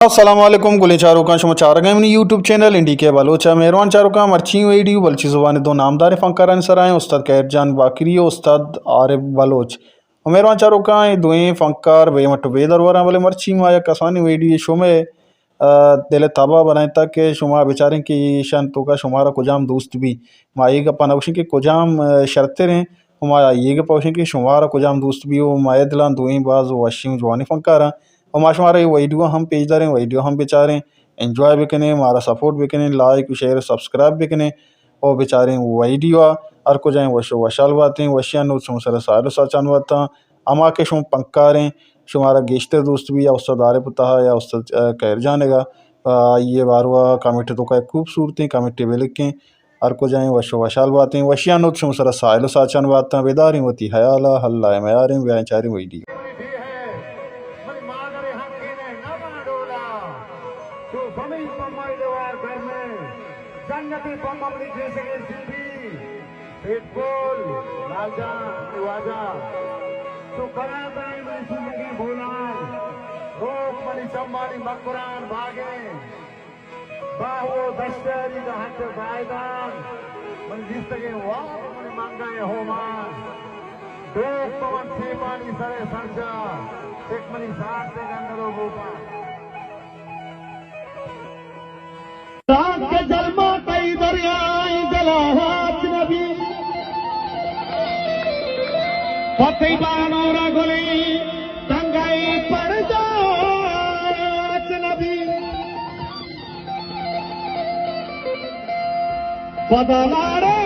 السلام علیکم گلیں چاروکاں، شما چارگ ءَ منی یوٹیوب چینل این ڈی کے بلوچ ءَ۔ مہروان چاروکاں، مرچی ویڈیو بلوچی زبان ءِ دو نامداریں فنکارانی سرا ایں، استاد خیر جان باکری ءُ استاد عارف بلوچ۔ ءُ مہروان چاروکاں، اے دوئیں فنکار بے مٹ ءُ بے درور اَنت، بلے مرچی ما یک کسانیں ویڈیو شمئے، آ، دل ءِ تب ءَ بنائینتگ کہ شما بچاریں کہ ایشانی توکا شمارا کجام دوست بی۔ ما اے گپ ءَ نہ گوشیں کہ کجام، آ، شرتر ایں، ءُ ما اے گپ ءَ گوشیں کہ شمارا کجام دوست بی، ءُ مئے دلاں دوئیں باز وشیں ءُ جوانیں فنکار اَنت۔ ءُ ما شمارا اے ویڈیو ءَ ہم پیش داریں، ویڈیو ءَ ہم بچاریں، انجوائے بکنیں، مارا سپورٹ بکنیں، لائک ءُ شیئر ءُ سبسکرائب بکنیں ءُ بچاریں ویڈیو ءَ۔ ہر کجا ایں وش ءُ وشحال باتیں، وشیانی نود شما سرا ساہیل ءُ ساچان باتاں۔ ہما کہ شما فنکار ایں، شمارا گیشتر دوست بی یا استاد عارف ءِ تہا یا استاد، آ، خیر جان ءِ گا، آ، آئی ءِ باروا کمنٹ ءِ توکا یک خوبصورتیں کمنٹے بلکیں۔ ہر کجا ایں وش ءُ وشحال باتیں، وشیانی نود شما سرا ساہیل ءُ ساچان باتاں۔ بداریں وتی ہیال ءَ، اللہ ءِ میاریں، بیائیں چاریں ویڈیو۔ منی مادر ءِ حقیں نہ باں ڈولا، تو بمئی پہ مئے دیوار گرمیں، جنت ءِ پہ منی گیسگیں سیری۔ سیٹھ پول، لال جان، منی واجہ، تو کلام ءِ منی سوجگیں بولان، روک منی چمانی مکران باگیں۔ باہو دشتیاری دا ہٹ زاہدان، من دیستگیں واب منی منگا ءِ ہومان۔ ڈوک پہ من سیپانی سر ءِ سرجا، چک منی سارتیں گندلو بوپان۔ تانکہ جلما تئی دریائیں دلا ہاچ نبی، پہ تئی بانورا گلیں تنگائیں پرداچ نبی۔ پدا لاڑے۔